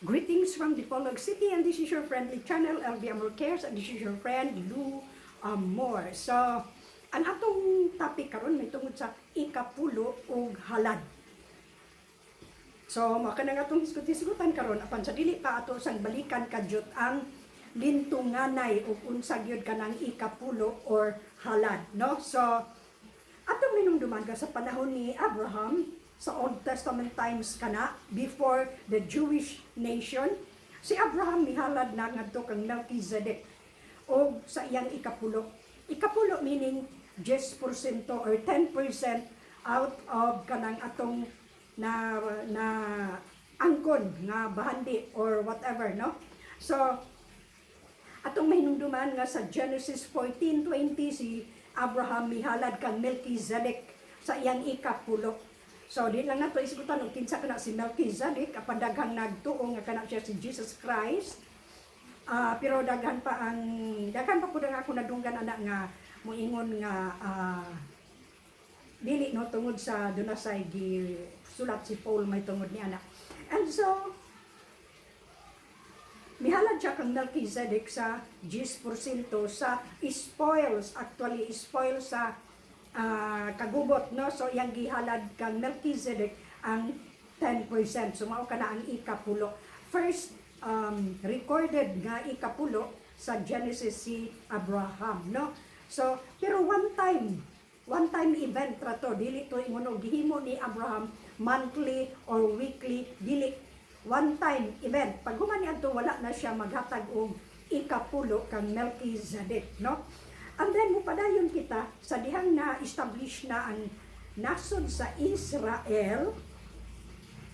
Greetings from Dipolog City, and this is your friendly channel, LV Amor Cares, and this is your friend Lou Amor. So, ang atong topic karon may tungod sa ikapulo ug halad. So, mao kanang atong hisgot-hisgutan karon. Apan sa dili pa, ato sang balikan kadyot ang lintunganay ug unsa gyud kanang ikapulo or halad, no? So, atong minumduman ka sa panahon ni Abraham sa Old Testament times kana, before the Jewish nation, si Abraham mihalad na ngadto kang Melchizedek og sa iyang ikapulo. Ikapulo meaning 10% or 10% out of kanang atong na na angkon nga bahandi or whatever, no? So atong mahinumduman nga sa Genesis 14:20, si Abraham mihalad kang Melchizedek sa iyang ikapulo. So di lang nato isgutan og kinsa kana si Melchizedek, apan daghang nagtuo nga kana siya si Jesus Christ. Pero daghan pa pud ang ako nadunggan ana nga moingon nga dili, no, tungod sa duna say gi sulat si Paul may tungod ni ana. And so mihalad siya kang Melchizedek sa 10% sa spoils, actually spoils sa kagubot, no? So iyang gihalad kang Melchizedek ang 10%. So mao kana ang ikapulo. First recorded nga ikapulo sa Genesis, si Abraham, no? So pero one time event ra to, dili to ingon og gihimo ni Abraham monthly or weekly, dili. One time event. Pag human niadto, wala na siya maghatag og ikapulo kang Melchizedek, no? And then mupadayon kita sa dihang na establish na ang nasod sa Israel,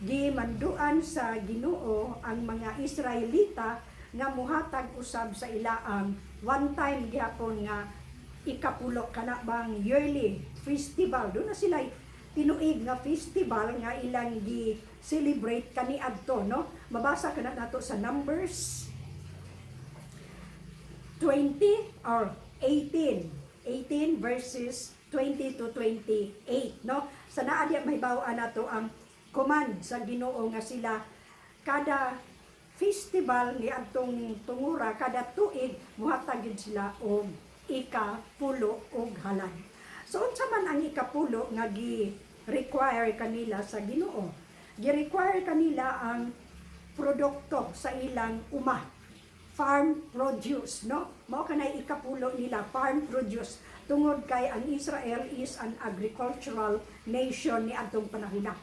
gimanduan sa Ginoo ang mga Israelita nga muhatag usab sa ilaang one time gihapon nga ikapulo, kana bang yearly festival. Duna sila tinuig nga festival nga ilang gi celebrate kaniadto, no? Mabasa kana nato sa Numbers 20 or 18 18 verses 20 to 28, no? Sa naa diya, mahibaw-an nato ang command sa Ginoo nga sila kada festival ni adtong tungura, kada tuig, muhatag gyud sila og ikapulo og halad. So unsa man ang ikapulo nga gi require kanila sa Ginoo? Gi-require kanila ang produkto sa ilang uma, farm produce, no? Mao kanay ikapulo nila, farm produce, tungod kay ang Israel is an agricultural nation ni adtong panahona.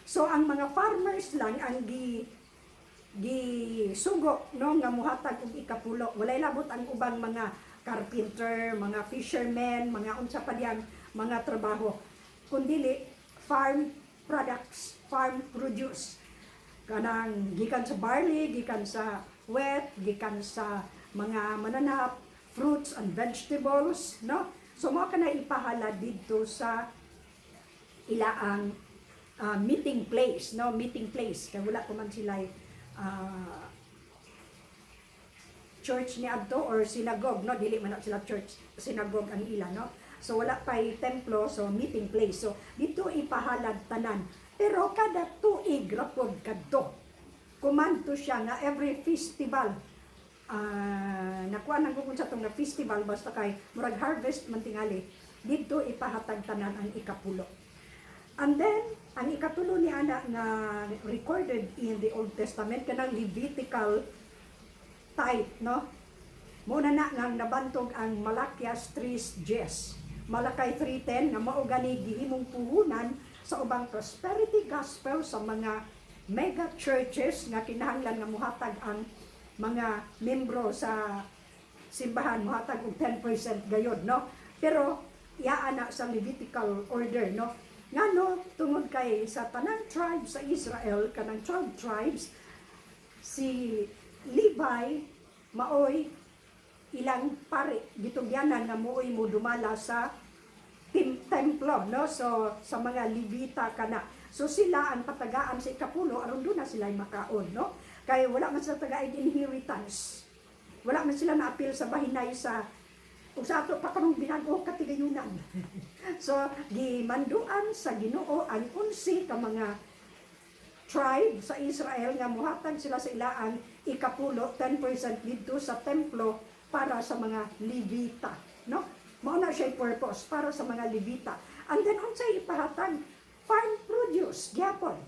So ang mga farmers lang ang gi gisugo, no, nga muhatag og ikapulo. Walay labot ang ubang mga carpenter, mga fishermen, mga unsa pa diyang mga trabaho, kundili farm products, farm produce, kanang gikan sa barley, gikan sa wheat, gikan sa mga mananap, fruits and vegetables, no? So mao kana ipahalad didto sa ilaang meeting place, no? Meeting place kay wala pa man sila church ni adto or synagogue, no? Dili man na sila church, synagogue ang ila, no? So wala pay templo, so meeting place. So dito ipahalad tanan, pero kada tuig ra pod kadto. Command to siya nga every festival, nakuha nang kung sa tong na festival, basta kay murag harvest man tingali, didto ipahatag tanan ang ikapulo. And then, ang ikatulo ni ana nga recorded in the Old Testament, kanang Levitical tithe, no? Mao na na nga nabantog ang Malakias 3:10. Malakay 3:10 nga mao gani gihimong puhunan sa ubang prosperity gospel sa mga mega churches nga kinahanglan nga muhatag ang mga membro sa simbahan, muhatag og 10% gayod, no? Pero yaa na sa Levitical order, no? Ngano? Tungod kay sa tanang tribes sa Israel, kanang 12 tribes, si Levi maoy ilang pare, gitugyanan nga mooy mo dumala sa templo, no? So sa mga Levita kana, so sila ang patagaan sa ikapulo aron duna sila makaon, no? Kay wala man sila tagaig inheritance, wala man sila naapil sa bahinay sa ug sa ato pa karong binag-o katigayunan. So gimanduan sa Ginoo ang 11 ka mga tribe sa Israel nga muhatag sila sa ilaang ikapulo, 10% didto sa templo para sa mga Levita, no? Mao na siya purpose para sa mga Levita. And then unsay ipahatag? Farm produce gyapon,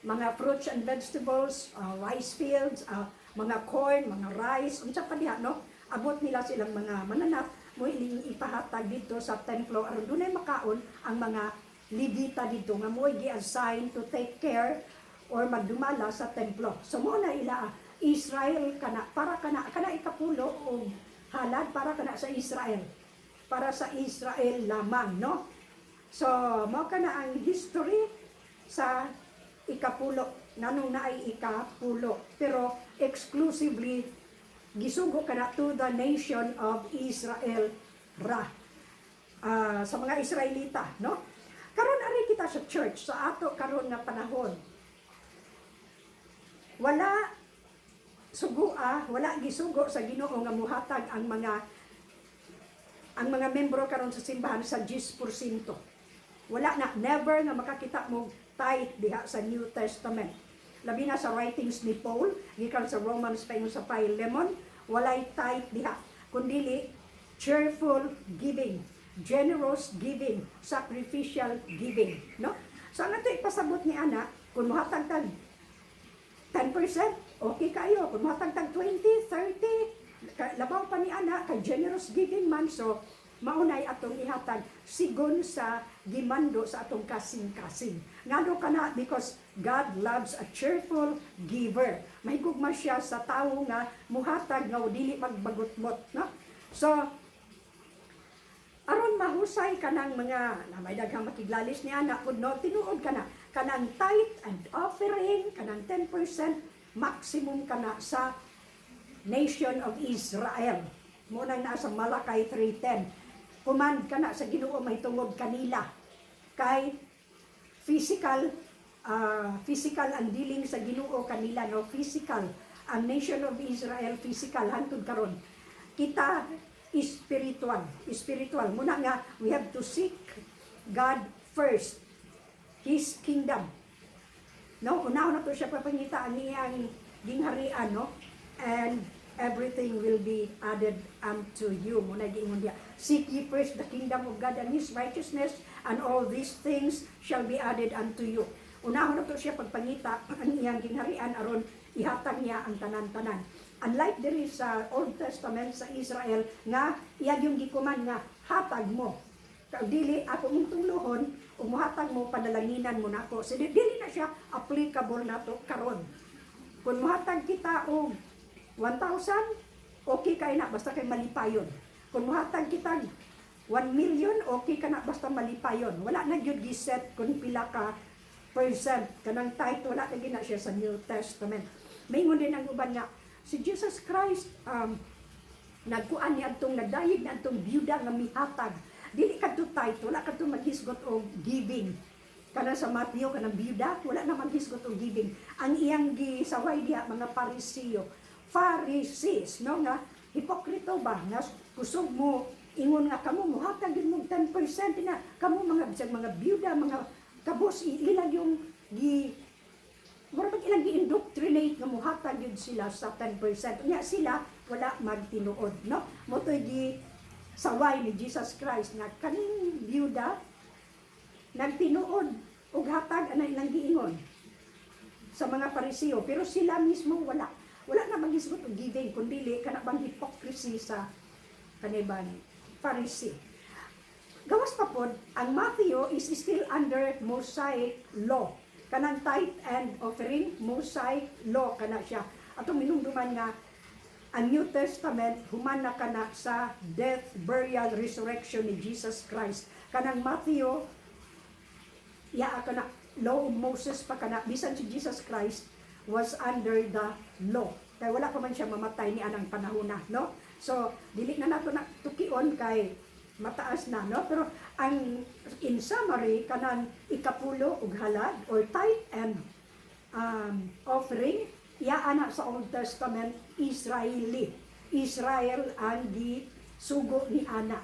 mga fruits and vegetables, rice fields, mga corn, mga rice, unsa pa diha, no? Abot nila silang mga mananap mo iling ipahatag dito sa templo aron dunay makaon ang mga Levita dito nga mo'y gi-assign to take care or magdumala sa templo. So mo na ila Israel kana, para kana kana ikapulo og halad para kana sa Israel. Para sa Israel lamang, no? So mao kana ang history sa ikapulo, nganong naay ikapulo, pero exclusively gisugo kana to the nation of Israel ra, sa mga Israelita, no? Karon ari kita sa church sa ato karon nga panahon. Wala sugua, wala gisugo sa Ginoo nga muhatag ang mga membro karon sa simbahan sa 10%. Wala na, never nga makakita mo tithe diha sa New Testament. Labi na sa writings ni Paul, gikan sa Romans paingon sa Philemon, walay tithe diha. Kundili cheerful giving, generous giving, sacrificial giving, no? So ang ato ipasabot ni ana, kung muhatag tag 10%, okay kayo. Kung muhatag tag 20, 30, labaw pa ni ana, kay generous giving man, so maunay atong ihatag sigon sa gimando sa atong kasing-kasing. Ngano kana? Because God loves a cheerful giver. Mahigugma siya sa tawo nga muhatag nga dili magbagutmot, no? So, aron mahusay kanang mga na may daghang makiglalis ni ana pud, no, tinuod kana kanang tithe and offering, kanang 10% maximum kana sa nation of Israel. Mo nang naa sa Malachi 3:10, command kana sa Ginoo mahitungod kanila kay physical, physical ang dealing sa Ginoo kanila, no? Physical ang nation of Israel, physical hantod karon. Kita spiritual, spiritual muna nga we have to seek God first, His kingdom, no? Unahon na to siya papangita ang iyang gingharian, no, and everything will be added unto you. Mo na giingon diya, "Seek ye first the kingdom of God and His righteousness, and all these things shall be added unto you." Unahon na to siya pagpangita ang iyang gingharian aron ihatag niya ang tanan-tanan, unlike diri sa Old Testament sa Israel nga iya yung gi-command nga hatag mo. Kag dili ako mong tunglohon, ug muhatag mo, panalanginan mo nako. So dili na siya applicable nato karon. Kung muhatag kita og 1,000, okay kay na basta kay malipayon. Kung muhatag kita 1 million, okay ka na basta malipayon. Wala na gyud giset kung pila ka percent kanang tithe, wala na gyud na siya sa New Testament. Maingon din ang uban nga si Jesus Christ nagkuan niya atong nagdayeg na atong byuda nga mihatag. Dili kadto tithe, wala kadto maghisgot og giving. Kana sa Matthew, kanang byuda, wala na maghisgot og giving. Ang iyang gisaway diha mga Parisiyo. Pharisees, no, nga hipokrito ba nga kusog mo ingon nga kamo muhatag gyud mo 10% na kamo, mga bisag mga byuda, mga kabos, ilang yung gi mura pag ilang gi-indoctrinate nga muhatag yun sila sa 10%. Nya sila wala magtinuod, no? Mo to'y gi saway ni Jesus Christ nga kaning byuda nagtinuod og hatag ana ilang giingon sa mga Parisiyo, pero sila mismo wala wala na maghisgot og giving, kundi kana bang hypocrisy sa kanibang Pharisee. Gawas pa pod, ang Matthew is still under Mosaic law. Kanang tithe and offering, Mosaic law kana siya. Atong minumduman nga ang New Testament human na kana sa death, burial, resurrection ni Jesus Christ. Kanang Matthew, iya kana law of Moses pa kana, bisan si Jesus Christ was under the law. Kay wala pa man siya mamatay ni anang panahon na, no? So, dili na nato na tukion kay mataas na, no? Pero ang in summary, kanang ikapulo ug halad or tithe and offering, iya ana sa Old Testament, Israeli. Israel ang gisugo ni ana.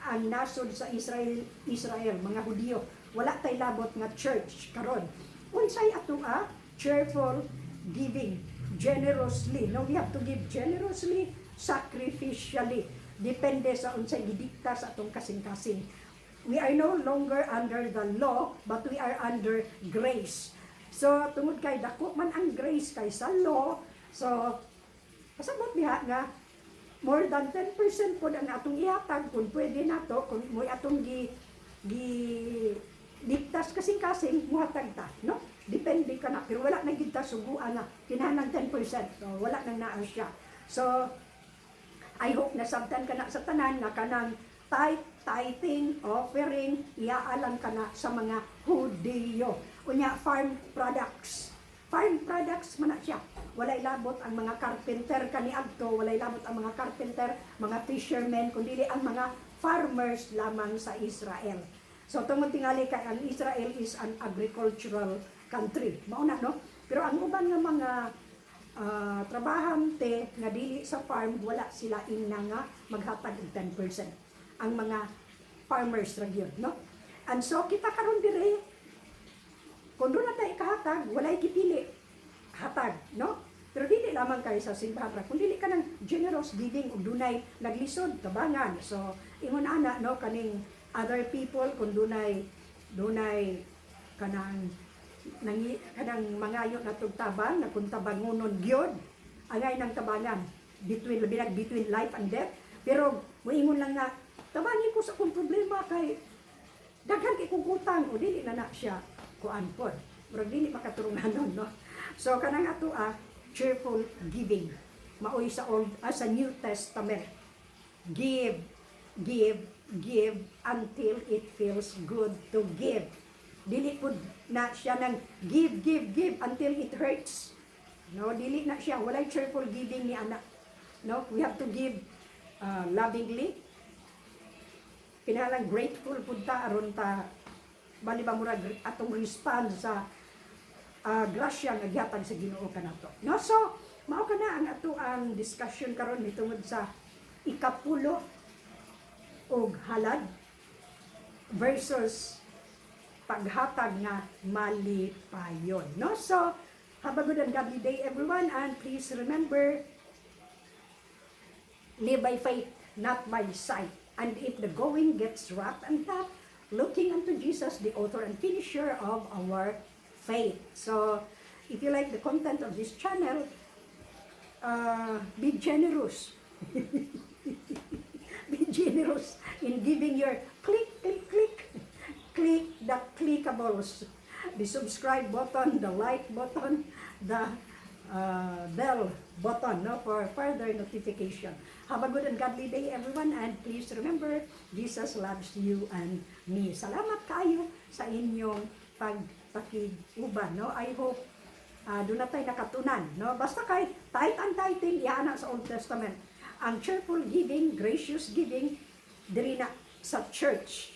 Ang nasod sa Israel, Israel, mga Hudiyo. Wala tay labot nga church karon. Unsay ato cheerful giving, generously, no? We have to give generously, sacrificially. Depende sa unsay gidikta sa atong kasing-kasing. We are no longer under the law, but we are under grace. So, tungod kay dako man ang grace kay sa law, so, pasabot diha nga, more than 10% pod ang atong ihatag kung pwede nato, kung mo'y atong gi ligtas kasing-kasing, muhatag ta, no? Depende ka na, pero wala na gid ta suguan nga kinahanglan 10%. So wala nang naa siya. So I hope nasabtan ka na sa tanan nga kanang tithe, tithing, offering, iaalang ka na sa mga Hudiyo. Unya, farm products. Farm products man na siya. Walay labot ang mga carpenter kaniadto, walay labot ang mga carpenter, mga fishermen, kundi ang mga farmers lamang sa Israel. So tungod tingali kay ang Israel is an agricultural country. Mao na, no? Pero ang uban nga mga trabahante nga dili sa farm, wala sila ingna nga maghatag og 10%. Ang mga farmers ra gyud, no? And so kita karon dire, kung duna tay kahatag, walay gipili. Hatag, no? Pero dili lamang kay sa simbahan ra, kung dili ka ng generous giving ug dunay naglisod, tabangan. So ingon ana, no, kaning other people, kung dunay kanang nangi, kanang mangayo na tabang na kung tabangonon gyud, angay nang tabangan between, labi nag between life and death, pero moingon lang nga, "Tabangi ko sa akong problema kay daghan kay kong utang," o dili na na siya kuan pod, murag dili makaturunganon, no? So kanang ato cheerful giving maoy sa Old, sa New Testament. Give, give, give until it feels good to give. Dili pud na siya nang give, give, give until it hurts, no? Dili na siya, walay cheerful giving ni ana, no? We have to give lovingly. Kinahanglan grateful pud ta aron ta bali ba murag atong response sa grasya nga gihatag sa Ginoo kanato, no? So mao kana ang ato ang discussion karon nitungod sa ikapulo og halad versus paghatag nga malipayon, no? So have a good and godly day, everyone, and please remember, live by faith, not by sight. And if the going gets rough and tough, looking unto Jesus, the author and finisher of our faith. So, if you like the content of this channel, be generous. Be generous in giving your click, click, click. Click the clickables. The subscribe button, the like button, the bell button, no, for further notification. Have a good and godly day, everyone, and please remember, Jesus loves you and me. Salamat kayo sa inyong pagpakig-uban, no? I hope duna tay nakatunan, no? Basta kay tithe and tithing, iya na sa Old Testament. Ang cheerful giving, gracious giving, diri na sa church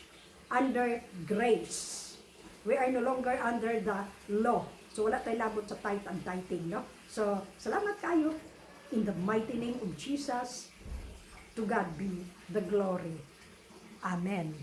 under grace. We are no longer under the law. So wala tay labot sa tithe and tithing, no? So salamat kayo. In the mighty name of Jesus, to God be the glory. Amen.